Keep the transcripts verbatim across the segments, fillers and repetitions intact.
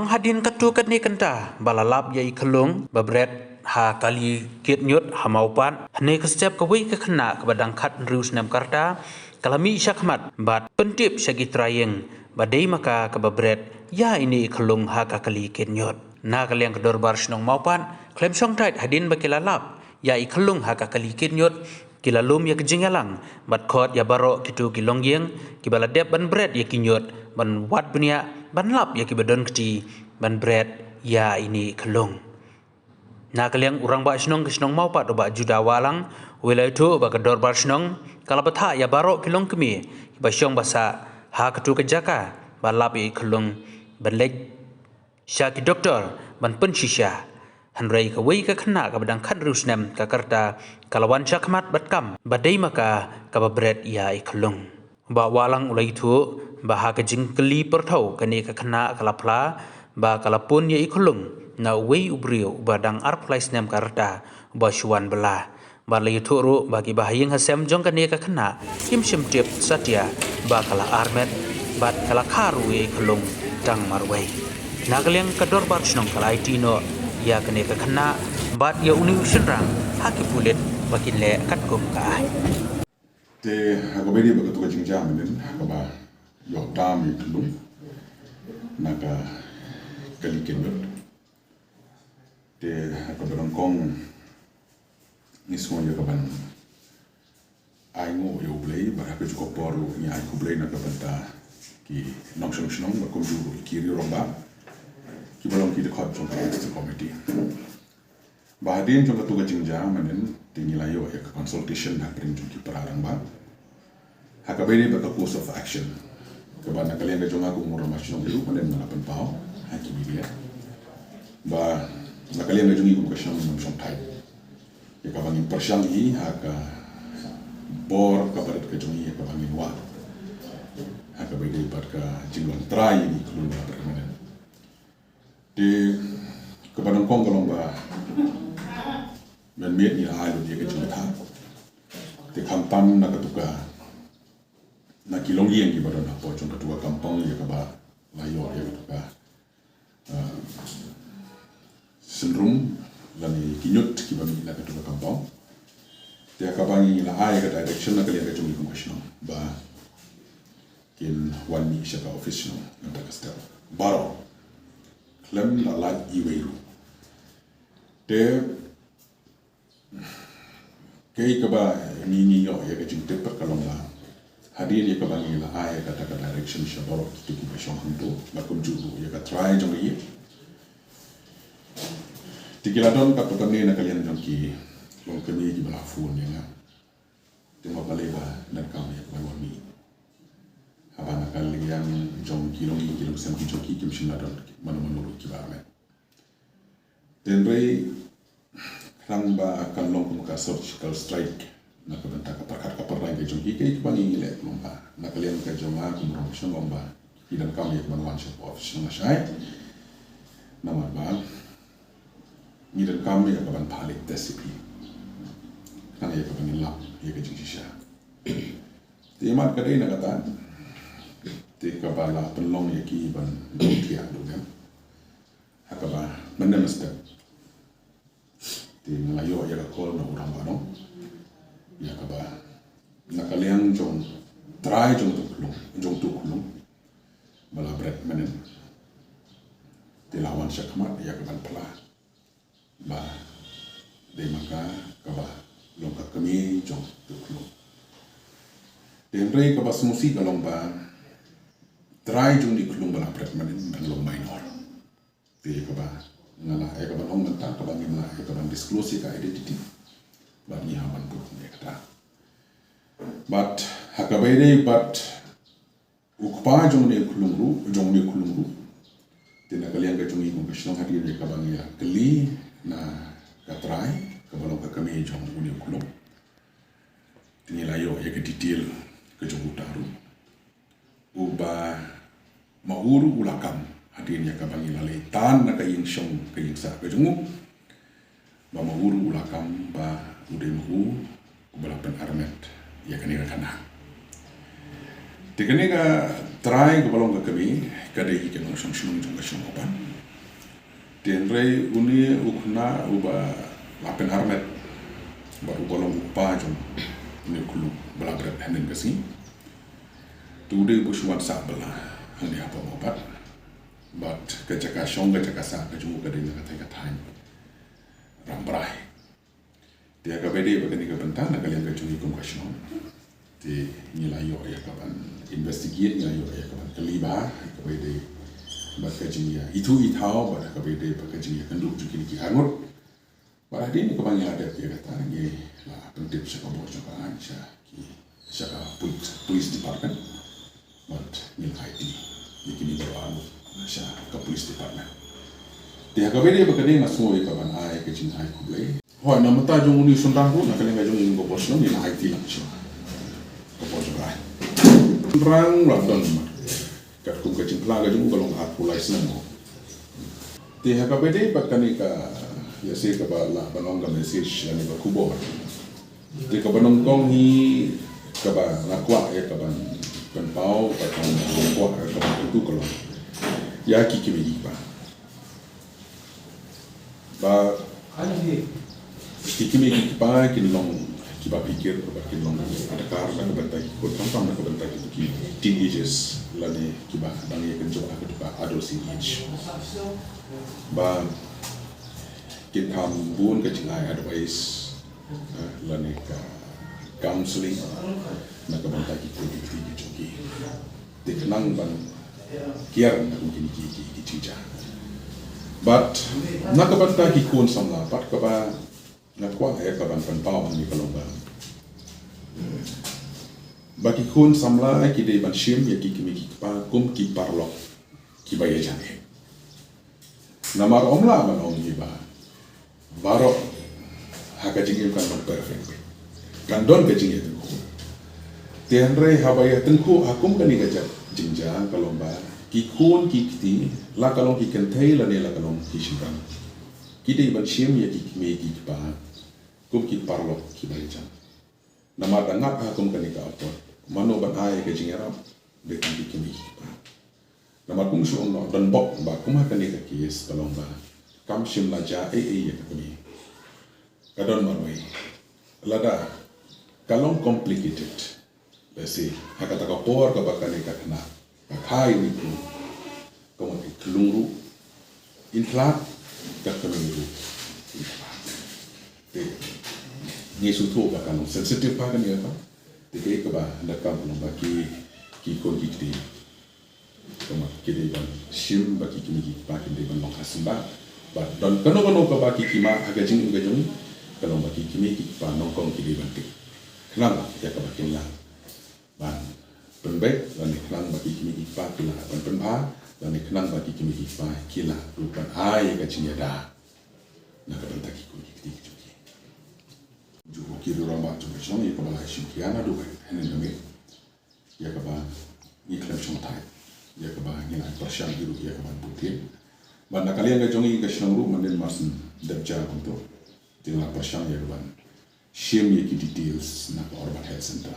Hadien katto katne kynta ba la lap ïa i Khyllung ba bret ha kali Kit Ñiut ha Mawpat, hynne ka step kawei ka khynnah kaba dang khathynriew snem ka rta ka la mih shakhmat bad pyntip sha ki trai ïing ba dei ma ka kaba bret ïa ine i Khyllung ha ka kali Kit Ñiut. Na ka liang ka Dorbar Shnong Mawpat khlem shongthait hadien ba ki la lap ïa i Khyllung ha ka kali Kit Ñiut, ki la lum ïa ka jingïalang bad khot ïa baroh kito ki longïing kiba la dep ban bret ïa ki ñiut ban wad bniah ban lap ïa kiba don kti ban bret ïa ine i Khyllung. Na ka liang u Rangbah Shnong ka shnong Mawpat u Bah Judah Wahlang u la ïathuh ba ka Dorbar Shnong ka la bthah ïa baroh ki longkmie kiba shong ba sah ha kato ka jaka ba lap ïa i Khyllung ban leit sha ki doktor ban pynshisha. Hynrei kawei ka khynnah kaba dang khathynriew snem ka rta ka la wan shakhmat bad kam ba dei ma ka kaba bret ïa i Khyllung. Bah Wahlang u la ïathuh ba ha ka jingkylli pyrthaw kane ka khynnah ka la phla ba ka la pun ïa i Khyllung na uwei u briew uba dang arphew lai snem ka rta uba shu wan bylla. Bad la ïathuh ruh ba kiba ha ïing ha sem jong kane ka khynnah kim shym tip satia ba ka la armet bad ka la kha ruh ïa i Khyllung tang marwei. Na ka liang ka Dorbar Shnong ka la aiti noh ïa kane ka khynnah bad ïa une u shynrang ha ki pulit ba kin leh katkum ka aiñ. Te ha kaba ïadei bad kato ka jingjia mynnin ha kaba ïoh tam ïa i Khyllung na ka kali Kit Ñiut. Te ha kaba nyngkong ngi sngew ïa kaban ainguh ïa U Blei bad ha kajuh ka por ruh ngi ai khublei na ka bynta ki nongshong shnong bad kumjuh ruh ïa ki riew rangbah kiba long ki dkhot jong ka executive committee. Ba hadien jong kato ka jingjia mynnin te ngi la ïoh ïa ka consultation hapdeng jong ki para rangbah ha kaba ïadei bad ka course of action kaba na ka liang ka jong nga kum u Rangbah Shnong ruh mynnin nga la pynpaw ha ki media. Ba na ka liang ka jong ngi kum ka shnong ngim shongthait ïa kaba ngin pyrshang hi ha ka bor kaba rit ka jong ngi ïa kaba ngin wad ha kaba ïadei bad ka jinglong trai ïa i Khyllung ba la bret mynnin. Te kaba nyngkong ka long ba mynmiet ngi la ai lut ïa ka jingbthah. Te khamtam na kato ka, na ki longïing kiba don hapoh jong kato ka kampong ïa kaba la ïoh ïa kato ka, ah, syndrome lane ki ñiut kiba mih na kato ka kampong. Te kaba ngi la ai ka direction na ka liang ka jong ngi kum ka shnong ba kin wan mih sha ka office shnong mynta ka step baroh khlem la lait iwei ruh. Te kaei kaba ngi, ngi ïoh ïa ka jingtip pat ka long ba hadien ïa kaba ngi la ai ïa kata ka direction sha baroh kito kiba shong hangto bad kumjuh ruh ïa ka trai jong ngi. Te ki la don katto katne na ka liang jong ki longkmie kiba la phone ïa nga. Te ma balei ba donkam ïa ka ban wan mih. Haba na ka liang jong ki longïing ki longsem ki jong ki kim shym la don mano mano ruh kiba armet. Te hynrei khnang ba kan long kum ka surgical strike na ka bynta ka pyrkhat ka pyrdain ka jong ki, kaei kaba ngi leh kumba na ka liang ka jong nga kum u Rangbah Shnong kumba ngi donkam ïa ka ban wan sha ka office shnong lashai. Namar ba ngi donkam ïa ka ban phah leit test ïa phi khnang ïa ka ban ïalap ïa ka jingshisha. Te mat ka dei na kata te kaba la pynlong ïa ki ban duk thiah duk dem ha kaba mynne mynstep. Te nga la ïoh ïa ka call na u rangbah dong ïa kaba na ka liang jong trai jong uto u khyllung, jong uto u khyllung ba la bret mynnin. Te la wan shakhmat ïa ka ban phla ba dei ma ka kaba long ka kmie jong uto u khyllung. Te hynrei kaba sngewsih ka long ba trai jong une u khyllung ba la bret mynnin dang long minor. Te kaba nga la, eh, kaba long mynta kaba ngim lah, eh, kaba disclose ïa ka identity. Bad ngi hap ban pynlong ïa kata. Bad ha kaba ïadei bad u kpa jong une u khyllung ruh, jong une u khyllung ruh. Te na ka liang ka jong ngi kum ka shnong hadien ïa kaba ngi la kylli na ka trai kaba long ka kmie jong une u khyllung. Te ngi la ïoh ïa ka detail ka jong uta ruh. Uba ma u ruh u la kam hadien ïa kaba ngi la leit tan na ka ïing shong ka ïing sah ka jong u. Ba ma u ruh u la kam ba u dei ma u uba la pynarmet ïa kane ka khynnah. Te kane ka trai kaba long ka kmie ka dei ka nongshong shnong jong ka shnong Mawpat. Te hynrei une u khynnah uba la pynarmet bad uba long u kpa jong une u khunlung ba la bret hynnin ka sngi, te u dei uba shu wan sah bylla hangne hapoh Mawpat. Bad ka jaka shong, ka jaka sah ka jong u ka dei na ka thaiñ ka thaiñ Rambrai. Te ha kaba ïadei bad kane ka bynta, na ka liang ka jong ngi kum ka shnong, te ngi la ïoh ïa kaban investigate, ngi la ïoh ïa kaban kylli bha ha kaba ïadei bad ka jingïaithuh ithaw, bad ha kaba ïadei bad ka jingïakynduh jong kine ki arngut. Bad hadien kaba ngi la dep ïa kata, ngi la pyntip sha ka bor jong ka aiñ, sha ki, sha ka pul-, police department. Bad ngi la aiti ïa kine baroh arngut sha ka police department. Te ha kaba ïadei bad kane, nga sngew ïa kaban ai ka jingai khublei. Hooid, na bynta jong une u shynrang ruh, na ka liang ka jong ngi kum ka bor shnong, ngi la aiti lang sha ka bor jong ka aiñ. Shynrang la don, katkum ka jingphla ka jong u, ka long arphew lai snem mo. Te ha kaba ïadei bad kane ka, ïa se kaba lah ban ong ka message lane ka khubor, te kaba nyngkong hi kaba nga kwah ïa kaban pynpaw, kaba nga kwah ïa kaban kyntu ka long ïa ki kmie ki kpa. Ba ki kmie ki kpa kin long kiba phikir, ba kin long adkar na ka bynta ki khun, khamtam na ka bynta ki, ki teenagers lane kiba dang ïa kynjoh ha ka dei ka adolescent age. Ba kin kham bun ka jingai advice, eh, lane ka counseling na ka bynta ki khun ki kti ki jong ki. Te khnang ban kiar na kum kine ki, ki, ki jingjia. Bad na ka bynta ki khun samla pat, kaba nga kwah ïa kaban pynpaw hangne ka long ba, ba ki khun samla ki dei ban shim ïa ki kmie ki kpa kum ki paralok kiba ïajan eh. Namar ym lah ban ong hi ba baroh ha ka jingim kan long perfect beit. Kan don ka jingïatyngkhuh. Te hynrei haba ïatyngkhuh ha kum kane ka jait jingjia, ka long ba ki khun ki kti, la ka long ki kynthei lane la ka long ki shynrang, ki dei ban shim ïa ki kmie ki kpa kum ki paralok kiba ïajan. Namar da ngat ha kum kane ka apot, mano ban ai ka jingïarap? Dei tang ki kmie ki kpa. Namar kum shu ong noh, don bok ba kum ha kane ka case ka long ba kam shym la jia ei ei ïa ka kmie. Ka don marwei. Lada ka long complicated, lehse ha kata ka por kaba kane ka khynnah ka kha ïa une u khlung, ka mut i khlung ruh in khlad, ka kmie ruh in khlad. Te ngi sngewthuh ba ka long sensitive bha kane ka. Te kaei kaba donkam ka long ba ki, ki khun ki kti, ka mut ki dei ban shim ba ki kmie ki kpa kin dei ban long ha symbai. Bad don kano kano kaba ki kynmaw ha ka jingim ka jong ngi, ka long ba ki kmie ki kpa nyngkong ki dei ban tip, khnang ïa kaba kin lah ban pynbeit, lane khnang ba ki kmie ki kpa ki lah ban pynbha, lane khnang ba ki kmie ki kpa ki lah ruh ban ai ka jingïada na ka bynta ki khun ki kti ki jong ki. Ju ki riew rangbah jong ka shnong ïa kaba la shim khia naduh hynnin ka miet, ïa kaba ngi khlem shongthait, ïa kaba ngi la pyrshang hi ruh ïa kaban bud ïa. Bad na ka liang ka jong ngi ka shnong ruh, mynnin mar syn dep jia kumto, te ngi la pyrshang ïa kaban shim ïa ki details na ka Urban Health Centre.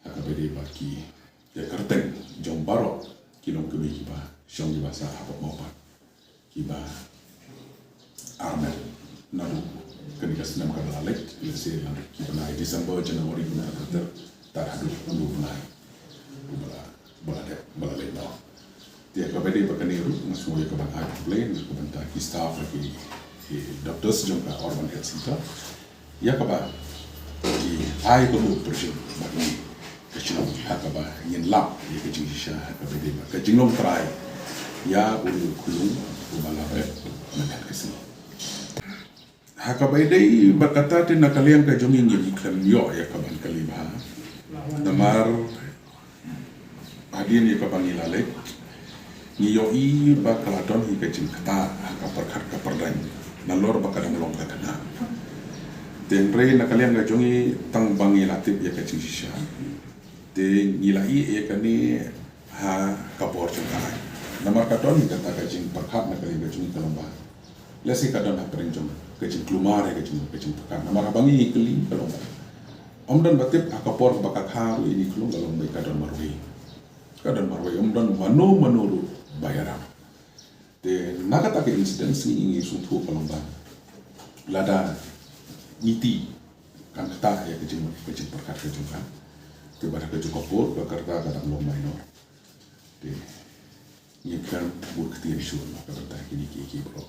Ha kaba ïadei bad ki, ïa kyrteng jong baroh ki longkmie kiba shong kiba sah hapoh Mawpat, kiba armet naduh kane ka snem kaba la leit, lehse naduh ki bnai December, January, bnai February, tad haduh u bnai uba la, ba la dep, ba la leit noh. Te ha kaba ïadei bad kane ruh, nga sngew ïa kaban ai complain na ka bynta ki staff, ki, ki doctors jong ka Urban Health Centre, ïa kaba ki ai ka mut pyrshah bad ngi ka shnong, ha kaba ngin lap ïa ka jingshisha ha kaba ïadei bad ka jinglong trai ïa une u khlung uba la bret mynta ka sngi. Ha kaba ïadei bad kata te na ka liang ka jong ngi ngim khlem ïoh ïa kaban kylli bha. Namar hadien ïa kaba ngi la leit, ngi ïohi ba ka la don hi ka jingktah ha ka pyrkhat ka pyrdaiñ nalor ba ka dang long ka khynnah. Te hynrei na ka liang ka jong ngi, tang ba ngi la tip ïa ka jingshisha, te ngi la ïeh ïa kane ha ka bor jong ka aiñ. Namar ka don hi kata ka jingpyrkhat na ka liang ka jong ngi ka long ba lehse ka don hapdeng jong ka jingkulmar ïa ka jing, ka jingpyrkhat. Namar haba ngi kylli ka long ba ym don ba tip ha ka por ba ka kha ruh ïa une u khlung, ka long ba ka don marwei. Ka don marwei, ym don mano mano ruh ba ïarap. Te na kata ka incident sngi ngi sngewthuh ka long ba lada miti kan ktah ïa ka jing, ka jingpyrkhat ka jong ka, te bad ha ka jong ka por ka kyrta ka dang long minor. Te ngi khlem bud ktien shuh na ka bynta kine ki, ki briew.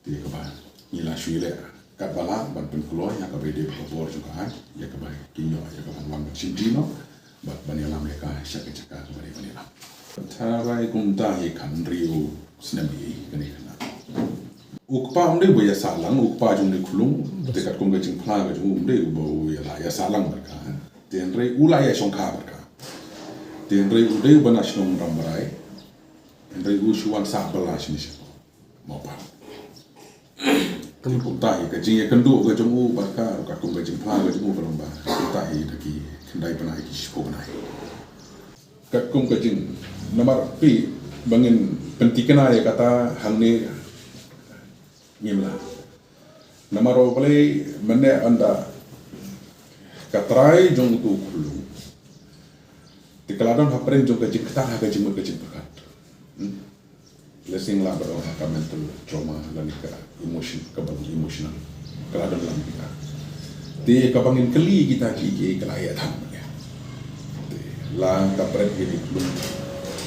Te kaba ngi la shu ïaleh katba lah ban pynkloi ïa kaba ïadei bad ka bor jong ka aiñ, ïa kaba kin ïoh ïa ka ban wan ban shim jingno bad ban ïalam ïa ka sha ka jaka kaba dei ban ïalam. Tharai kumta hi khatynriew snem hi kane ka khynnah. U kpa um dei uba ïasah lang, u kpa jong une u khyllung, te katkum ka jingphla ka jong u um dei uba u ïa la ïasah lang bad ka. Te hynrei u la ïashongkha bad ka. Te hynrei u dei uba na shnong Rambrai. Hynrei u shu wan sah bylla shane shapoh Mawpat. Te kumta hi ka jingïakynduh ka jong u bad ka ruh katkum ka jingphla ka jong u ka long ba kumta hi da ki khyndai bnai ki shiphew bnai. Katkum ka jing, namar phi ba ngin pynthikna ïa kata hangne ngim lah. Namar ba balei mynne ynda ka trai jong uto u khyllung, te ka la don hapdeng jong ka jingktah ha ka jingmut ka jingpyrkhat. Hmm? Lehse ngi lah ban ong ha ka mental trauma lane ka emotion, kaba long emotional. Ka la don lang kita. Te kaba ngin kylli kita kiei kiei ka la ïaid than bad ïa. Te la ka bret ïa ki khyllung,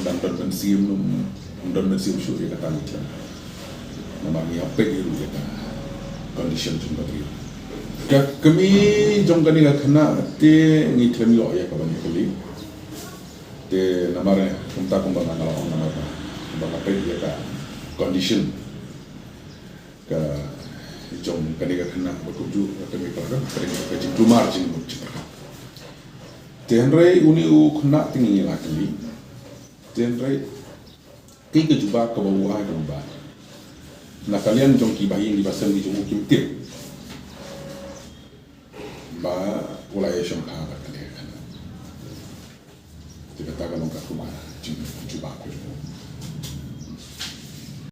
dang don mynsiem, ym don mynsiem shuh ïa kata ngi khlem. Namar ngi hap peit ïa ruh ïa ka condition jong ka briew. Ka kmie jong kane ka khynnah te ngi khlem ïoh ïa ka ban ïakylli. Te namar, eh, kumta kumba nga la ong namar ba, kumba nga peit ïa ka condition ka jong kane ka khynnah bad kumjuh ka kmie, ka la don ka jingkulmar jingmut jingpyrkhat. Te hynrei une u khynnah te ngi la kylli. Te hynrei kaei ka jubab kaba u ai ka long ba na ka liang jong ki bahaïing ki basem ki jong u kim tip ba u la ïashongkha bad kane ka khynnah. Te kata ka long katkum ka jingjubab ka jong u.